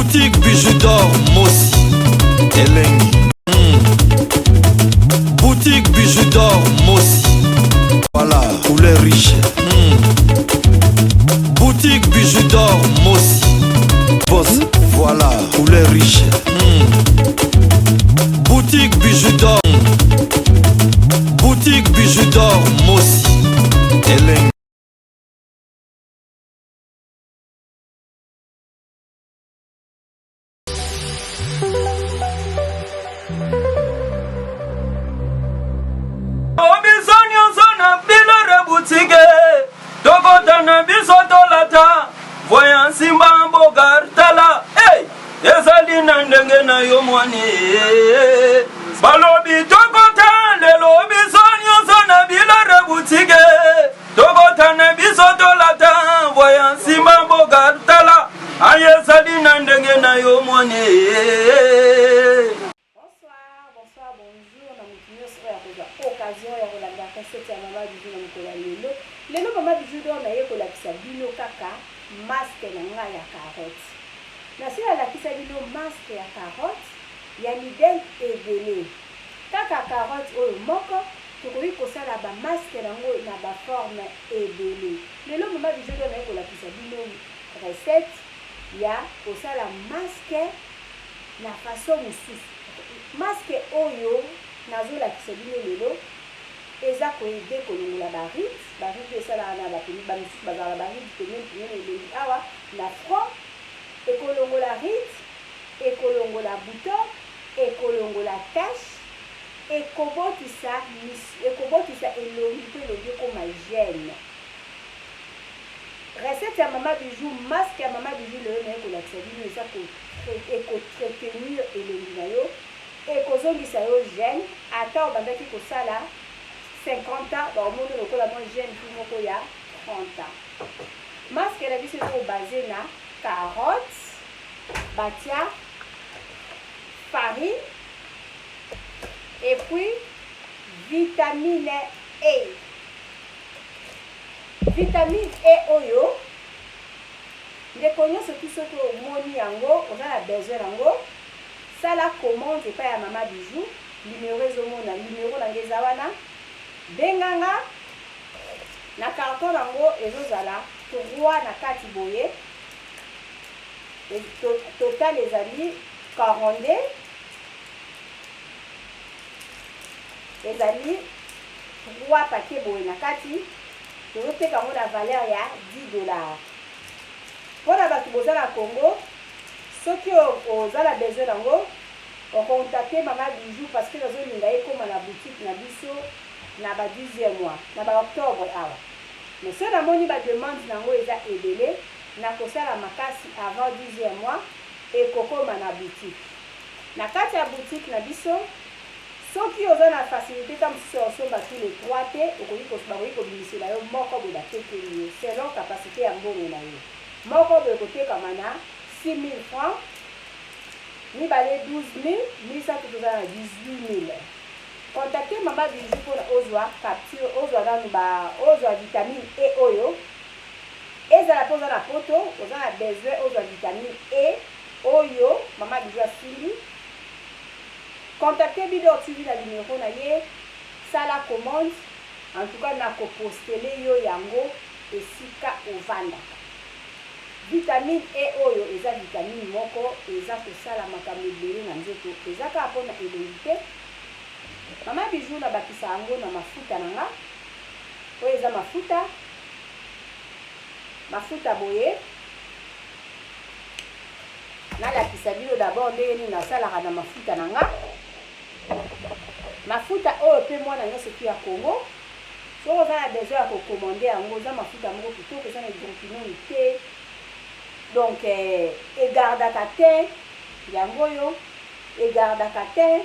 Boutique Bijou d'or Mosi Elengi. Boutique Bijou d'or Mosi. Voilà, couleur riche. Boutique Bijou d'or Mosi. Boss, voilà, couleur riche. Boutique Bijou d'or. Boutique Bijou d'or Mosi. Elengi. Biso nyonso na bilore butike tokota na biso tolata voya nsimba mboka tala hey! Ezali na ndenge na yo mwani balobi tokota lelo biso nyonso na bilore butike tokota na biso tolata voya nsimba mboka tala aye ezali na ndenge na yo mwani. Bonsoir, bonsoir, bonjour na moto nyonso oyo akozwa occasion ya kolanda recette ya Mama Bijou na mokolo ya lelo. Lelo Mama Bijou donc naye kolakisa bino kaka masque na ngai ya carotte. Nasi nalakisa bino masque ya carotte ya midele ebele. Kaka carotte oyo moko tokoki kosala ba masque nango na ba forme ebele. Lelo Mama Bijou donc naye kolakisa bino recette ya kosala masque na façon mosusu. Masque oyo nazolakisa bino lelo eza ko aider kolongola ba rides, ba rides oyo esalaka na ba ba misusu bazalaka na ba rides pembeni pembeni elongi awa na front, ekolongola rides, ekolongola bouton, ekolongola tache, ekobotisa ekobotisa elongi po elongi ekoma jeune. Recette ya mama Bijou, masque ya mama Bijou lelo naye kolakisa bino eza ko eko tretenir elongi na yo, ekozongisa yo jeune, ata obandaki kosala 50 ans bakomona yo lokola mwa jeune fille moko ya 30 ans. Masque na biso eza ko base na carotte, batia farine et puis vitamine E. Vitamine E oyo ndeko nionso tout soki omoni yango oza na besoin nango sala commande epai ya mama Bijou numero ezo mona numero na nga eza wana benga nga na carton nango ezo zala 3 na kati boye total ezali 42 ezali 3 paquet boye na kati tozo teka yango na valeur ya 10 dollars pona batu boza na Congo soki oza na besoin nango o contacter mama Bijou parce que nazo linga ekoma na boutique na biso na ba 12e mois na ba octobre awa mais soki namoni ba demande nango eza ebele nakosala makasi avant 12e mois ekokoma na boutique na kati ya boutique na biso. Soki oza na facilite ta mosusu ya kosomba tous les trois te, okoki ko bakoki kobimisela yo moko boye batekeli yo selon capacite ya mbongo na yo. Moko boye ekotekama na 6000 francs, mibale 12000, misato toza na 18000. Contacter mama Bijou pona ozwa capture, ozwa nanu ba ozwa vitamine E oyo, ezala pe oza na poto, oza na besoin ozwa vitamine E oyo mama Bijou asimbi. Contacter Bidor TV na numero na ye, sala commande, en tout cas nako postele yo yango esika ovandaka. Vitamine E oyo eza vitamine moko eza kosala makambo ebele na nzoto, eza kaka pona elongi te. Mama Bijou na bakisa yango na mafuta na nga, oyo eza mafuta, mafuta boye. Nalakisa bino d'abord ndenge nini nasalaka na mafuta na nga. Mafuta oyo pe mwana nionso tu ya Congo soki oza na besoin ya ko commander yango eza mafuta moko kitoko eza na hydroquinone te donc e gardaka teint yango oyo e gardaka teint.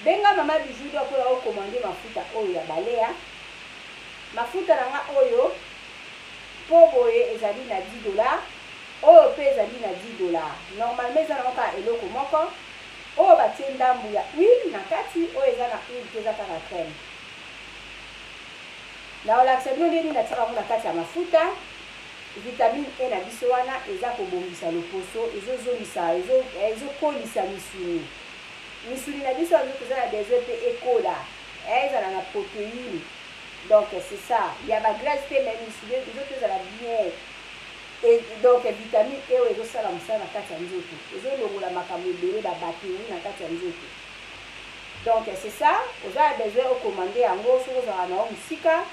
Benga mama Bijou d'or pona o commander mafuta oyo ya Balea. Mafuta na nga oyo po boye ezali na 10 dollars. Oyo pe ezali na 10 dollars. Normalement eza nango kaka eloko moko. Oyo batie ndambu ya huile na kati, oyo eza na huile te eza kaka crème. Nakolakisa bino ndenge nini natiaka yango na kati ya mafuta. Vitamine E na biso wana eza kobongisa loposo, ezozongisa, ezokolisa misuni. Misuni na biso ya nzoto eza na besoin mpe ekola, ezala na proteine. Donc c'est ça, ya ba graisse te mais misuni nzoto ezala bien. Et donc vitamine E oyo ezosala mosala na kati ya nzoto, ezolongola makambo ebele, ba bacteries na kati ya nzoto. Donc c'est ça, oza na besoin okomande yango soki ozalaka na yo mosika.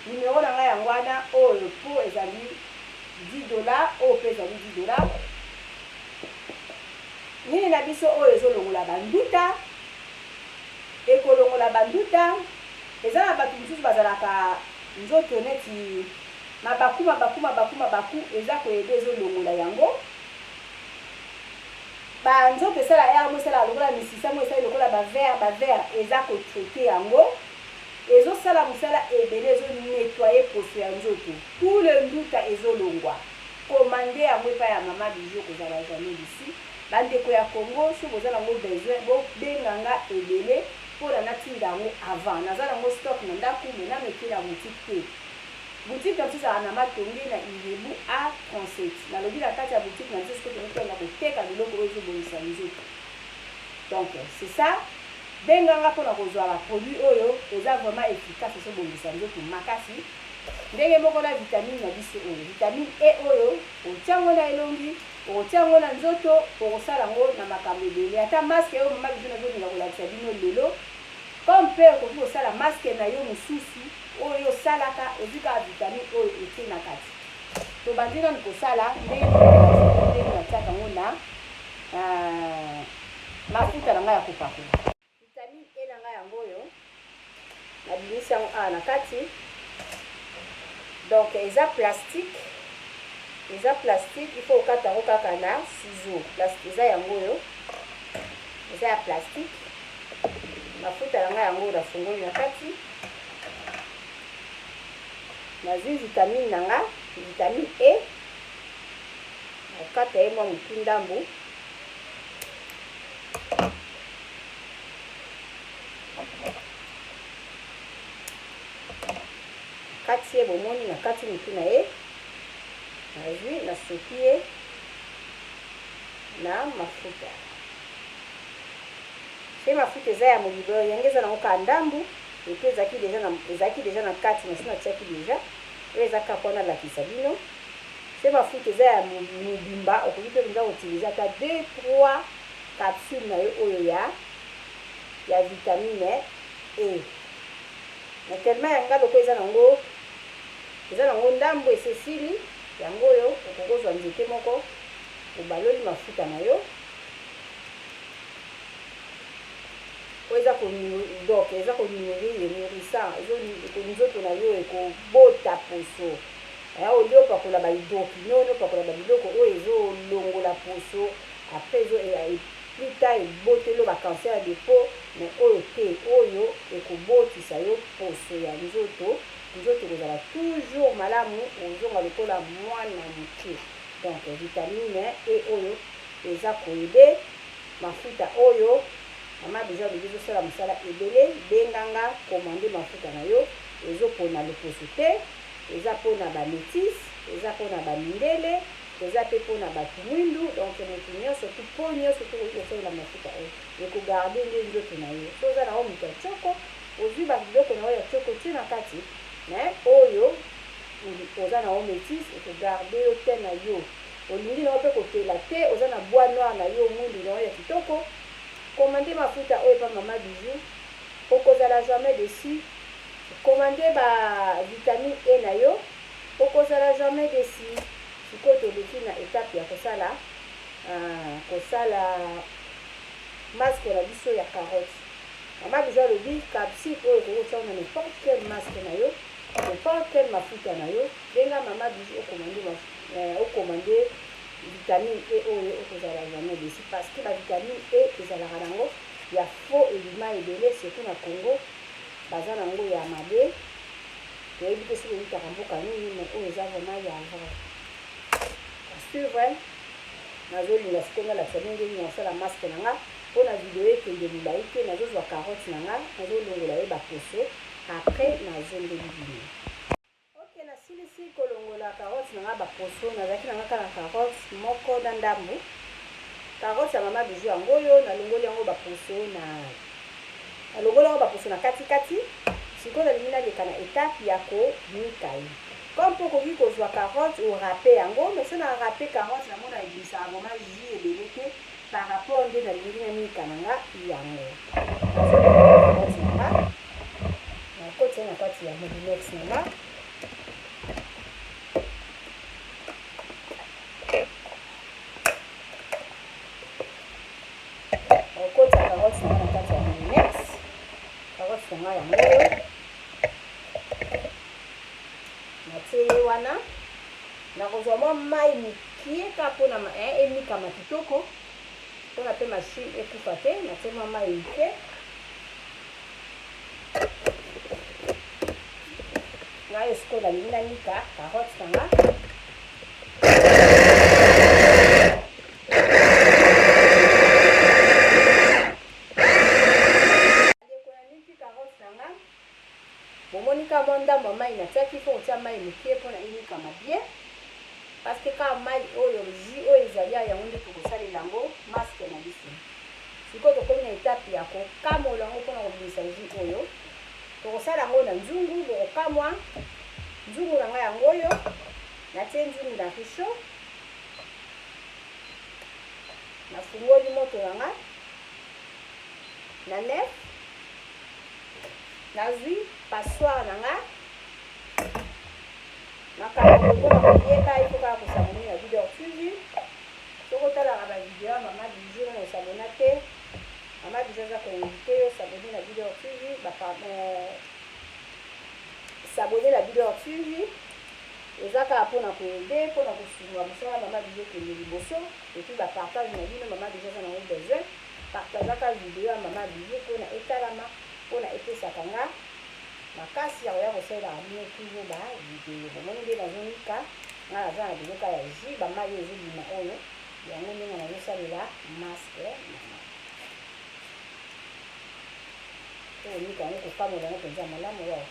Numero na ngai yango wana, oyo po ezali 10 $, oyo mpe ezali 10 $. Nini na biso oyo ezolongola banduta, ekolongola banduta. Eza na bato mosusu bazalaka nzoto neti mabaku mabaku mabaku mabaku, eza koyede, ezolongola yango. Banzoto esala ere mo esalaka lokola misisa mo esali lokola bavert bavert, eza kotraiter yango, ezosala mosala ebele, ezonettoyer poso ya nzoto, tout le nduta ezolongwa. Commande yango epai ya Mama Bijou, kozala jamais déçu. Bandeko ya Congo, soki boza nango besoin, bobenga nga ebele mpona natinda yango avant. Naza nango stock na ndako, mais nano eke na boutique te. Boutique na biso ezalaka na Matonge, na Irebu A 37. Nalobi na kati ya boutique na biso sikoyo tozotonga koteka biloko oyo ezobongisa nzoto. Donc c'est ça, benganga mpona kozwa baproduit oyo eza vraiment efficace, ezobongisa nzoto makasi. Ndenge moko na vitamine na biso oyo, vitamine E oyo, otia yango na elongi, okotia yango na nzoto, okosala yango na makambo ebele. Ata masque oyo Mama Biso nazolinga kolakisa bino lelo, comme mpe okoki kosala masque na yo mosusu oyo osalaka, ozwi kaka vitamine oyo, otie na kati. Tobandi nanu kosala ndenge ndenge natiaka yango na mafuta na ngai ya kopakola. Vitamine E na ngai yango oyo, nabimisi yango awa na kati. Donc eza plastique, eza plastique, il faut okata yango kaka na ciseau. Eza yango oyo, eza ya plastique. Mafuta na ngai yango oyo, nafungoli na kati, nazwi vitamine na nga, vitamine E, nakata ye mwa motu ndambu. Kati ye, bomoni, na kati motu na ye, nazwi, nasoki ye na mafuta. Soki mafuta eza ya mobimba, yango eza nango kaka ndambu, et puis ezalaki déjà na kati, nasi natiaki déjà. Oyo eza kaka wana alakisa bino. Soki mafuta eza ya mobimba, okoki mpe mpenza koutiliser ata 2 3 capsule na yo oyo ya vitamine E. Mais tellement yanga loko eza nango ndambo, esesili yango oyo, okoki kozwa nzete moko, obaloli mafuta na yo oyo eza donc eza konourrir, nourrissant nzoto na yo, ekobota poso. Olie opakola bahydroquinone, opakola babiloko oyo ezolongola poso, après plus tard eboteli yo bacancer de peau. Mais oyo te, oyo ekobotisa yo poso ya nzoto, nzoto ekozala toujours malamu, ozonga lokola mwana moke. Donc vitamine E oyo eza koaider. Mafuta oyo Mama Bijou alobi ezosala mosala ebele. Benganga, commande mafuta na yo. Ezopona loposo te, eza mpona bamétis, eza mpona bamindele, eza mpe mpona bato mwindu. Donc motu nyonso tu, po nyonso tokoki kosalela mafuta oyo, ekogarder nde nzoto na yo. So oza na yo moto ya tioko, ozwi babiloko na yo ya tioko, tie na kati. Mais oyo oza na yo métis, ekogarder yo te na yo. Olingi na yo mpe kotela te, oza na bois noir na yo, mwindu na yo ya kitoko, commande mafuta oyo epa Mama Bijou, okozala jamais déçu. Commande ba vitamine E na yo, okozala jamais déçu. Sikoyo toleki na étape ya kosala masque na biso ya carotte. Mama Bijou alobi capsule oyo okoki kotia na n'importe quel masque na yo, n'importe quel mafuta na yo. Benga Mama Bijou, okomande vitamine E oyo, okozala jamais déçu, parce que bavitamine E ezalaka nango ya faux, ebima ebele, surtout na Congo, baza nango ya mabe, toyebi te soki eutaka mboka nini. Mais oyo eza vraiment ya vrai. Suivre, nazolinga sikoyo nalakisa bino ndenge nini nasala masque na nga. Mpona video ekende molai te, nazozwa carotte na nga, nazolongola ye baposo, après nazongeli bino. Ok, nasilisi kolongola. Nalongola carotte na nga baposo, nazalaki na nga kaka na carotte moko na ndambu. Carotte ya mama Bijou yango oyo, nalongoli yango baposo na nalongoli yango baposo na kati kati. Sikoyo nalingi naleka na etape ya konika ye. Comme mpo okoki kozwa carotte o rape yango, mais soki na rape carotte namona ebimisaka vraiment jus ebele te par rapport nde nalingi nanika na nga yango. Nazonika carotte na nga, nakotisa na kati ya moulinex na nga. Okotisa carotte na nga na kati ya moulinex. Carotte na nga yango oyo natie ye wana. Nakozwa mwa mai mokie kaka mpona emikama kitoko, mpona mpe machine ekufa te. Natie mwa mai moke. Ngai sikoyo nalingi nanika carotte na nga. Ndeko, naniki carotte na nga. Bomoni kaka mwa ndambo ya mai natiaki, mpo kotia mai mokie mpona enikama bien, parce que kaka mai oyo, jus oyo ezali awa, yango nde tokosalela yango masque na biso. Sikoyo tokomi na etape ya kokamola yango mpona kobimisa jus oyo. Tokosala yango na nzungu, bokokamwa. Nzungu na ngai yango oyo, natie nzungu na réchaud, nafungoli moto na nga na nef, nazwi passoire na nga, makambo mpona koyeba ifo kaka kosabone na Video TV. Soki otalaka bavideo ya mama Bijou nano osabona te, mama Bijou aza koinvite yo s'abonner na Video TV. S'abonner na Video TV eza kaka mpona koaider, mpona kosunga mosala mama Bijou ekende liboso. Et puis bapartage na bino, mama Bijou aza nango besoin. Partageaka video ya mama Bijou mpona etalama, mpona epesaka nga makasi ya koya kosalelaka bino toujours ba video. Bomoni nde nazonika, nga naza na besoin kaka ya jus, bamai oyo ezobima oyo, yango ndenge nazosalela masque na nga. Tokonika yango, kokamola yango mpenza malamu. Wao,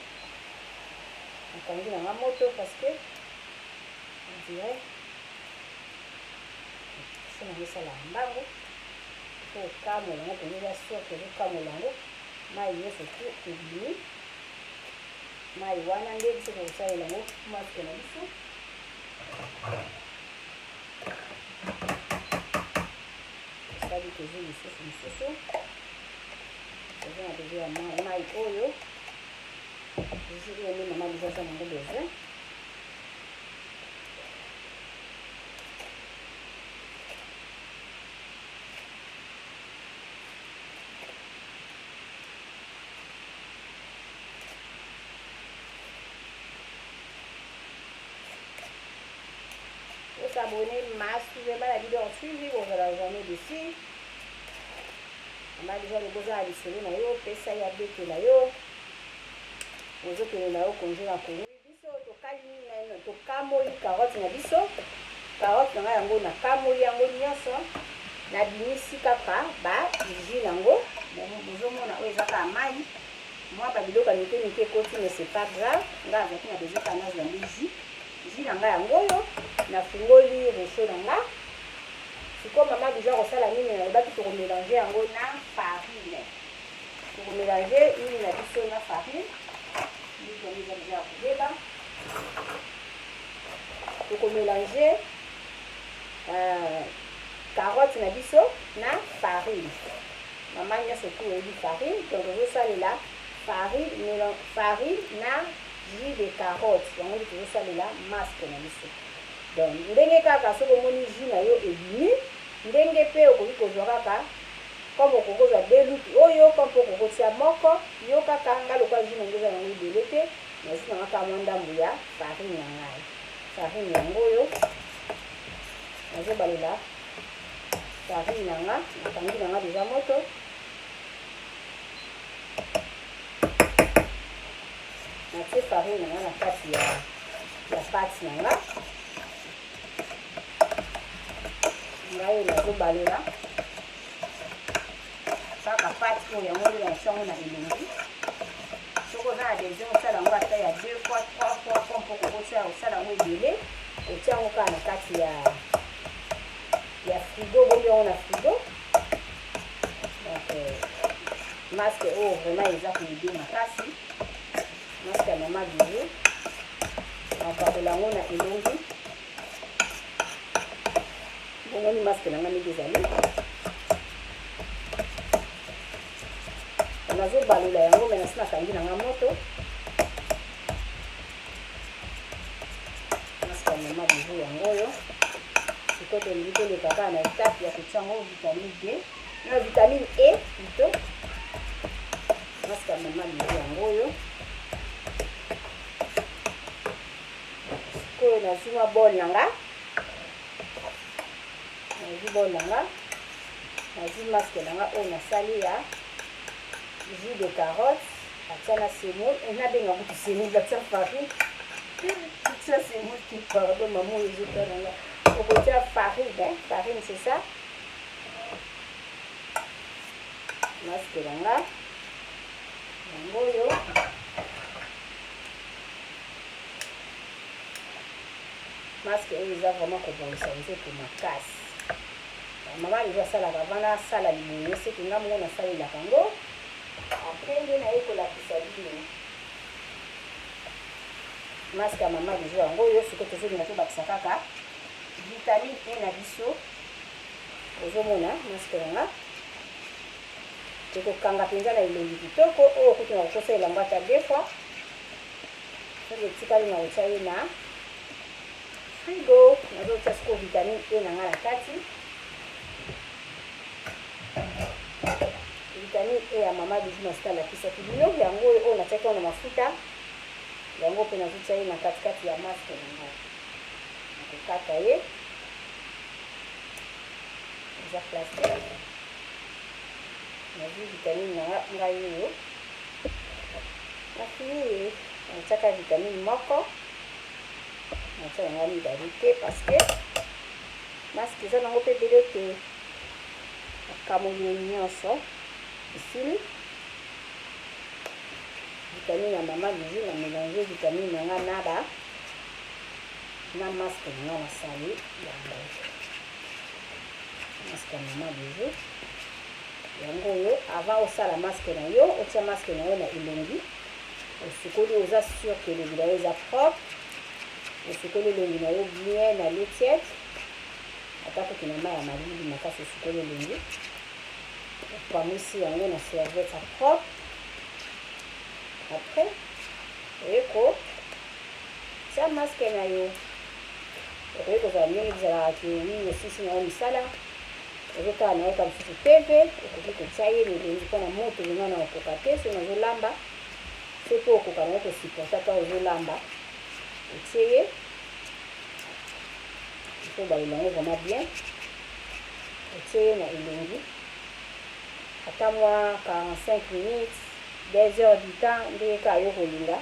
nakangi na nga moto parce que on dirait so nango esalaka mbango. Tokokamola yango mpenza, eza sûr tozokamola yango, mai nyonso tu ebimi. Mai wana nde biso tokosalela yango masque na biso. Tosali, tozwi lisusu mosusu, toza na besoin ya mai oyo, jus oyo nde mama Bijou aza nango besoin. S'abonner massivement na Video TV, bozala jamais déçu. Mama Bijou alobi oza na lisolo na yo, pesa ye abetela yo, ozokende na yo congé na Congo. Biso tokalingi naino, tokamoli carotte na biso. Carotte na ngai yango nakamoli yango nyonso, nabimisi kaka ba jus nango. Bozomona oyo eza kaka mai, mwa babiloko ya mike mike ekoti, mais c'est pas grave. Ngai azalaki na besoin kaka nazwa nde jus. Jus na ngai yango oyo, nafungoli réchaud na nga. Sikoyo mama Bijou akosala nini? Nalobaki tokomélange yango na farine. Tokomélange nini na biso na farine. Biloko yango eza deja ya kobeba. Tokomélange carotte na biso na farine. Mama nyonso tu oyebi farine, donc tozosalela farine, farine na jus de carotte, yango nde tozosalela masque na biso. Donc ndenge kaka soki omoni jus na yo ebimi, ndenge mpe okoki kozwa kaka comme okoki kozwa deux lutu oyo, comme mpe okoki kotia moko yo kaka. Nga lokola jus na ngai eza nango ebele te, nazwi nanga kaka mwa ndambu ya farine na ngai. Farine yango oyo nazobalela farine na nga, nakangi na nga deja moto. Natie farine na nga na kati ya pâte na nga. Ngai oyo nazobalela kaka pâte oyo, yango nde natia yango na elongi. Soki Soki oza na besoin osala yango ata ya deux fois, trois fois, comme mpo kokotia osala yango ebele, otia yango kaka na kati ya frigo, obombi yango na frigo. Donc masque oyo vraiment eza koaider makasi. Masque ya Mama Bijou, napakola yango na elongi. Bomoni masque na nga ndenge ezali, nazobalola yango, me nasi nakangi na nga moto. Masque ya Mama Bijou yango oyo. Sikoyo tolingi toleka kaka na étape ya kotia yango vitamine D, na vitamine E plutôt. Masque ya Mama Bijou yango oyo. Sikoyo nazwi mwa bol na nga, nazwi bol na nga, nazwi masque na nga oyo nasali ya jus de carotte, atia na semoule. Nabenga kutu semoule, atia farine, tia semoule te, pardon. Mama oyo ezotala nga, okotia farine, hein? Farine, c'est ça. Masque na nga yango oyo. Masque oyo eza vraiment kobongisa nzoto makasi. Mama Lizo asalaka vana, asala liboye seke nga moko nasalelaka yango, après nde naye kolakisa bino. Masque ya Mama Lizo yango oyo. Sikoyo tozolinga tobakisa kaka vitamine E na biso. Ozomona masque na nga ekokanga mpenza na elongi kitoko. Oyo kutu na kokosalela yango ata deux fois. Soki etikali, na kotia ye na frigo. Nazotia sikoyo vitamine E na nga na kati. Vitamine E ya Mama Bijou nasika alakisaki bino yango oyo. Oyo natiaki wana mafuta yango mpe nazotia ye na katikati ya masque na ngai. Nakokata ye, eza plastique. Nazwi vitamine na ngai oyo, nafini ye, natiaka vitamine moko, natia na ngai mibale te, parce que masque eza nango mpe ebele te. Nakamoli ye nyonso, esili. Vitamine ya Mama Bijou, na mélange vitamine na nga na ba na masque na nga nasali yango. Masque ya Mama Bijou yango oyo. Avant osala masque na yo, otia masque na yo na elongi, osukoli, oza sûr que elongi na yo eza propre, osukoli elongi na yo bien na l'eau tiède, ata kutu na mai ya malili makasi. Osukoli elongi, opamwisi yango na serviette ya propre, après oye kotia masque na yo. Okoki kozala ndenge ezalaka que oui, osisi na yo misala, ozotala na yo ka mosusu TV, okoki kotia ye na elongi mpona moto venga na okoka te. Soki nazolamba, soki okoka na yo kosupporter ata ozolamba, otie ye. Ifo balola yango vraiment bien. Otie ye na elongi ata mwa 45 minutes, 2 heures du temps, ndenge kaka yo kolinga.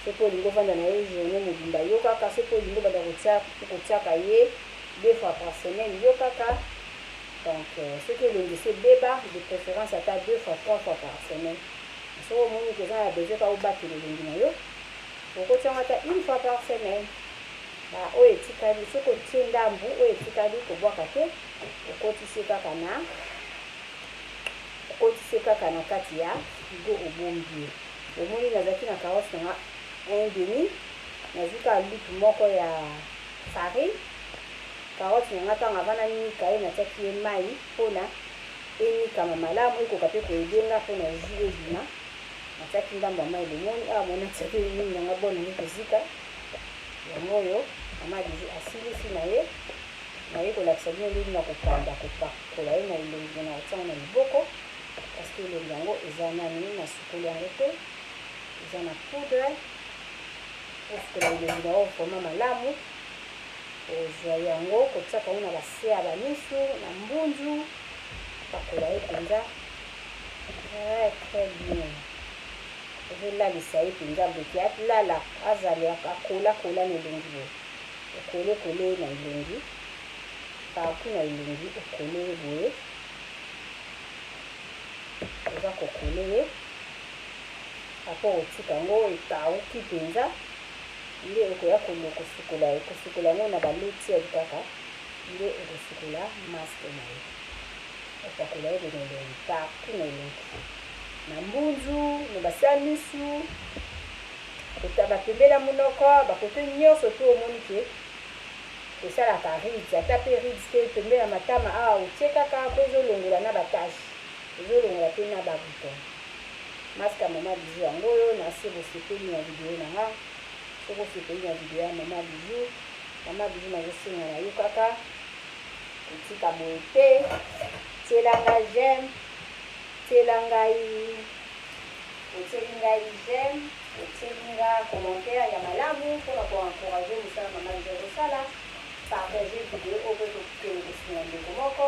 Soki olingi ovanda na ye journée mobimba, yo kaka. Soki olingi obanda kotiaka ye deux fois par semaine, yo kaka. Donc soki elongi esi ebeba, de préférence ata deux fois, trois fois par semaine. Soki omoni koza na besoin kaka obatela elongi na yo, okotiango ata une fois par semaine. Oyo etikali, soki otie ndambu oyo etikali, kobwaka te, okotisi kaka na kati ya frigo, obombi ye. Omoni, nazalaki na carotte na nga un demi, nazwi kaka lutu moko ya farine. Carotte na nga, ntango avanda nika ye, natiaki ye mai mpona enikama malamu, ekoka mpe koaider nga mpona jus ebima. Natiaki ndambo ya mai. Bomoni awa, moni natiaki nini na nga bonangi kozika yango oyo. Mama Bijou asilisi na ye, naye kolakisa bino ndenge na kokanda kopakola ye na elongi. Na kotiango na liboko parce que elongi yango eza nani, nasukoli yango te, eza na poudre. Osukola elongi na yo vraiment malamu, ozwa yango, kotiaka yango na base ya bamisu, na mbunzu, pakola ye mpenza très très bien. Ozolalisa ye mpenza boki alala, azali akolakola na elongi boye, okolekole ye na elongi, partout na elongi, okole ye boye, oza kokole ye. Après otika yango ekawuki mpenza, nde okoya kosukola kosukola yango na ba l'eau tiède kaka, nde okosukola masque na yo. Opakola ye na elongi, partout na elongi, na mbunzu, na base ya misu, kotaba pembeni ya monoko, bakote nyonso to omoni ke esalaka rides, ata mpe rides te, pembeni ya matama awa otie kaka mpo ezolongola na ba tache, ezolongola mpe na ba bouton. Masque ya mama Bijou yango oyo. Na se bosepeli na video na nga. Soki osepeli na video ya mama Bijou, mama Bijou, nazosenga na yo kaka kotika boye te, tiela nga j'aime, tiela ngai, otieli ngai j'aime, otieli nga commentaire ya malamu mpona koencourager mosala mama Bijou azosala. Partage video oyo mpe kokende kosunga ndeko moko.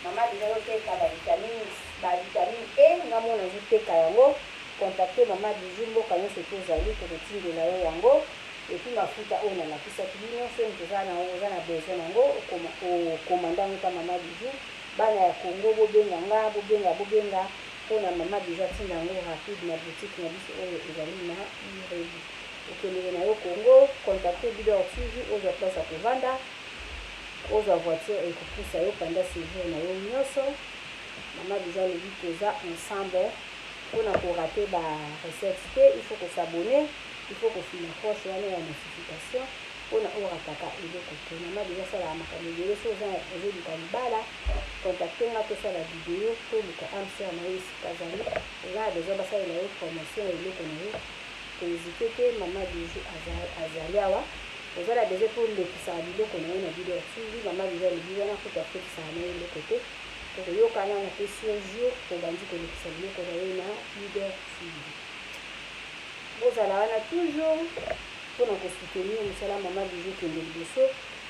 Mama Bijou azoteka bavitamine, bavitamine E, nga mona azoteka yango. Contacte mama Bijou mboka nyonso tozali, tokotindela yo yango. Et puis mafuta oyo nalakisaki bino, soki moto oza na oza na besoin nango, okomanda yango pa mama Bijou. Bana ya Congo, bobenga nga, bobenga, bobenga mpona mama Bijou atinda yango rapide na boutique na biso oyo ezali na Irebu. Okendeke na yo Congo, contacte Bidor TV, ozwa place ya kovanda, ozwa voiture ekopusa yo pendant séjour na yo nyonso. Mama Bijou alobi toza ensemble. Mpona korater ba recette te, il faut kos'abonner, il faut kofina cloche wana ya notification mpona orataka eloko te. Mama Bijou asalaka makambo ebele. So oza ozoluka libala, contacte nga, tosala video, toluka âme sœur na yo esika azali. Oza na besoin basalela yo promotion ya eloko na yo, kohésiter te, mama Bijou azali awa. Oza na besoin mpo olekisaka biloko na yo na Bidor TV, mama Bijou alobi wana kutu afekisaka na yo eloko te. Tokoyokana, napesi yo jour, obandi kolekisa biloko na yo na Bidor TV. Bozala wana toujours mpona kosoutenir mosala mama Bijou kende liboso.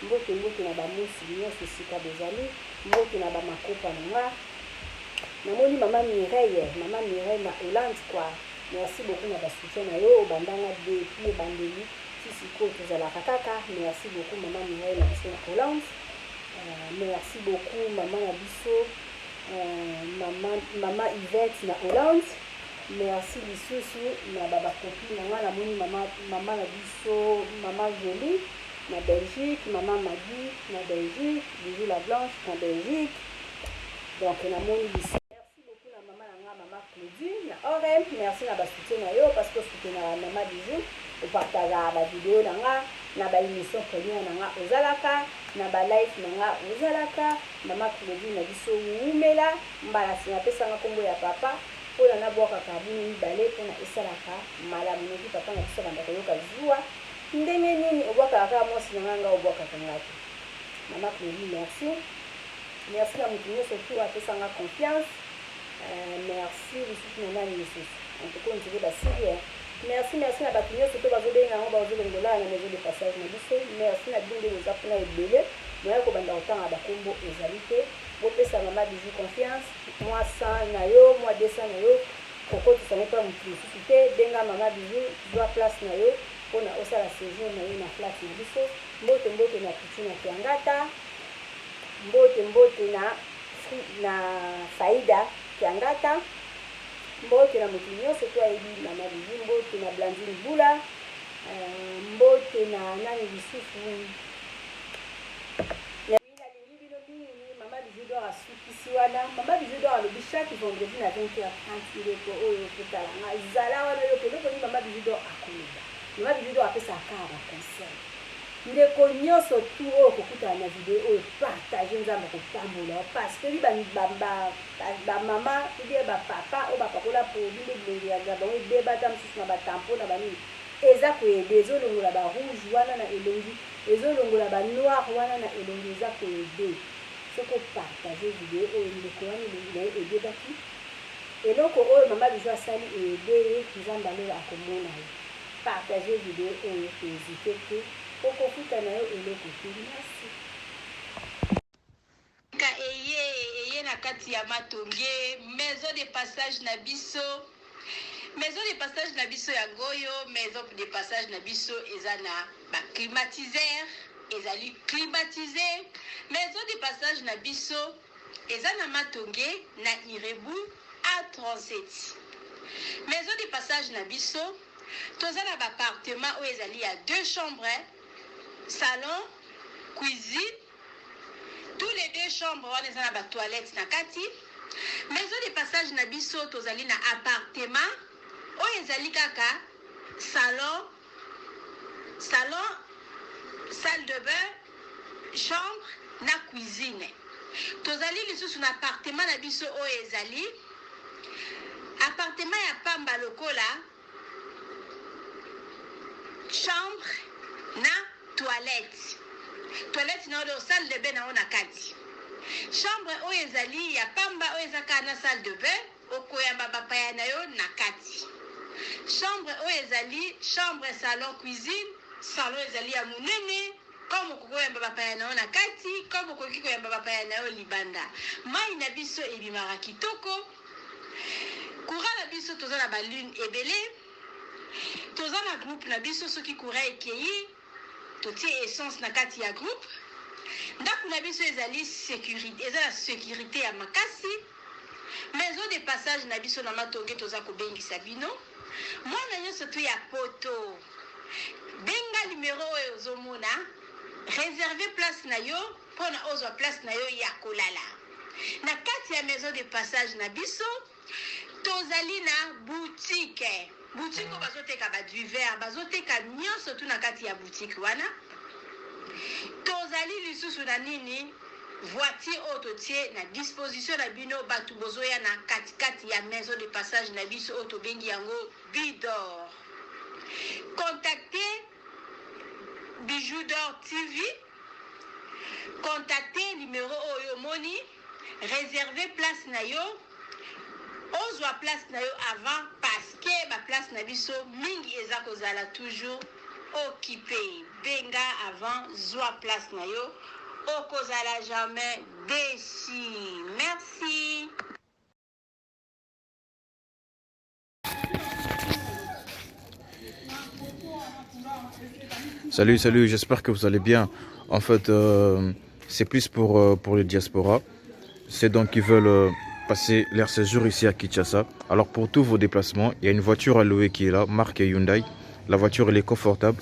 Mbote, mbote na bamosi nyonso esika bozali, mbote na bamakopa na nga. Namoni mama Mireille, mama Mireille na Hollande quoi. Merci beaucoup na basoutien na yo, obandanga depuis ebandeli ti sikoyo tozalaka kaka. Merci beaucoup mama Mireille na biso na Hollande. Merci beaucoup mama na biso, mama Yvette na Hollande. Merci lisusu na babacopine na nga. Namoni mama na biso, mama Jolie na Belgique, mama Magi na Belgique, Bijou la Blanche na Belgique. Donc namoni lisusu, merci beaucoup na mama na nga, mama Claudine na Orem. Merci na basoutien na yo, parce que osoutenaka mama Bijou, opartageaka bavideo na nga, na baémission première na nga ozalaka, na balive na nga ozalaka. Mama Claudine na biso, wumela. Mbala nsima apesanga nkombo ya papa mpona nabwakaka bino mibale mpona esalaka malamu, noki papa na biso abanda koyoka zuwa. Ndenge nini obwakaka kaka mwasi na nga, nga obwakaka nga te? Mama Claudine, merci. Merci na motu nyonso tu apesanga confiance. Merci lisusu na nani lisusu? En tout cas ondire basili. Merci, merci na bato nyonso to bazobenga yango, bazolongola na maison de passage na biso. Merci na bino ndenge oza kuna ebele. Moya kobanda kotanga bakombo ezali te. Bopesa mama Bijou confiance. Mwa 100 na yo, mwa 200 na yo, kokotisa ngo mpa motu mosusu te. Benga mama Bijou, zwa place na yo mpona osala séjour na yo na flat na biso. Mbote, mbote na Pichu na Kiangata, mbote, mbote na Faida Kiangata, mbote na motu nyonso to ayebi mama Bijou, mbote na Blandine Bula, mbote na nani lisusu? Nalingi bino mingi. Mama Bijou d'Or asukisi wana. Mama Bijou d'Or alobi chaque vendredi na 20h30. Ndeko oyo okotala nga, zala wana, yoka eloko nini mama Bijou d'Or akoloba. Mama Bijou d'Or apesaka kaka baconseil. Ndeko nyonso tu oyo okokutana na video oyo, partage, Nzambe akopambola yo, parce que bamama ou bien bapapa oyo bapakola produit nde bilongi ya bango ebeba, ata mosusu na batampo na banini, eza koaider, ezolongola barouge wana na elongi, ezolongola banoir wana na elongi, eza koaider. Soki opartage video oyo, ndeko wana elongi na ye ebebaki, eloko oyo mama Bijou asali eaider ye, Nzambe alola akomona ye. Partage video oyo, kohésiter te, okofuta na yo eloko te. Merci. Ka eye eye na kati ya Matonge, maison de passage na biso. Maison de passage na biso yango oyo. Maison de passage na biso eza na baclimatiseur, ezali climatisé. Maison de passage na biso eza na Matonge, na Irebu A37. Maison de passage na biso, toza na ba appartement oyo ezali ya deux chambres, salon, cuisine, tous les deux chambres wana eza na ba toilettes na kati. Maison de passage na biso tozali na appartement oyo ezali kaka salon, salon, salle de bain, chambre na cuisine. Tozali lisusu na appartement na biso oyo ezali appartement ya pamba lokola chambre na toilette. Toilette na yo salle de bain na yo na kati. Chambre oyo ezali ya pamba oyo eza kaka na salle de bain, okoyamba bapaya na yo na kati. Chambre oyo ezali chambre salon cuisine, salon ezali ya monene comme okoki koyamba bapaya na yo na kati, comme okoki koyamba bapaya na yo libanda. Mayi na biso ebimaka kitoko. Courant na biso toza na ba lune ebele. Toza na groupe na biso soki courant ekeyi totie essence na kati ya groupe. Ndaku na biso ezali securite, eza na securite ya makasi. Maison de passage na biso na Matonge toza kobengisa bino. Mwana nyonso tu ya poto benga numero oyo ozomona, reserve place na yo pona ozwa place na yo ya kolala. Na kati ya maison de passage na biso tozali na boutique. Boutique oyo bazoteka ba divers, bazoteka nyonso tu na kati ya boutique wana. Tozali lisusu na nini? Voiture oyo totie na disposition na bino batu bozoya na kati kati ya maison de passage na biso oyo tobengi yango Bidor. Contactez Bijoux d'or TV. Contactez numéro oyo omoni, reserver place na yo, ozwa place na yo avant parce que ba place na biso mingi eza kozala toujours occupé. Benga avant, zwa place na yo, okozala jamais déçu. Merci. Salut, salut, j'espère que vous allez bien. En fait, c'est plus pour les diasporas. C'est donc qui veulent passer leur séjour ici à Kinshasa. Alors pour tous vos déplacements, il y a une voiture à louer qui est là, marque Hyundai. La voiture, elle est confortable,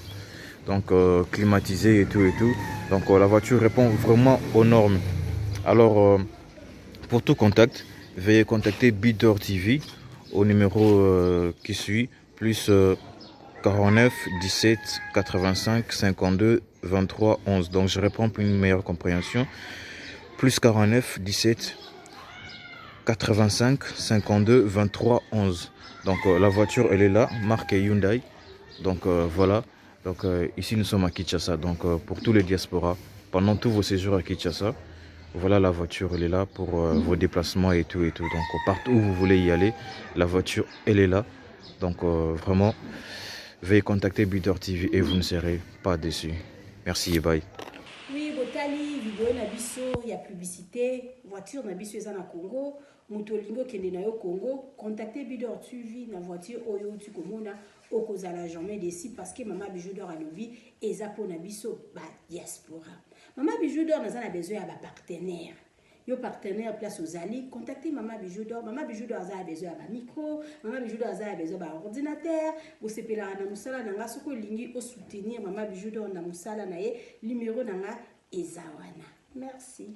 donc climatisée et tout et tout. Donc la voiture répond vraiment aux normes. Alors pour tout contact, veuillez contacter Bidor TV au numéro qui suit, plus 49 17 85 52 23 11. Donc je réponds pour une meilleure compréhension. Plus 49 17 85 52 23 11. Donc la voiture elle est là, marque Hyundai. Donc voilà. Donc ici nous sommes à Kinshasa. Donc pour tous les diasporas, pendant tous vos séjours à Kinshasa, voilà la voiture elle est là pour vos déplacements et tout et tout. Donc partout où vous voulez y aller, la voiture elle est là. Donc vraiment, veuillez contacter Bidor TV et vous ne serez pas déçus. Merci et bye. Oui, botali vidéo na biso ya publicité, voiture na biso eza na Congo, moto olingi okende na yo Congo, contactez Bidor TV na voiture oyo outi komona, okozala jamais déçu parce que Mama Bijou d'Or alobi eza po na biso ba diaspora. Mama Bijou d'Or naza na besoin ya ba partenaire. Yo partenaire place ozali, contactez Mama Bijou d'Or. Mama Bijou d'Or aza na besoin ya ba micro, Mama Bijou d'Or aza na besoin ya ba ordinateur. Bosepelaka na mosala na nga, soki olingi o soutenir Mama Bijou d'Or na mosala na ye, numéro na nga eza wana. Merci.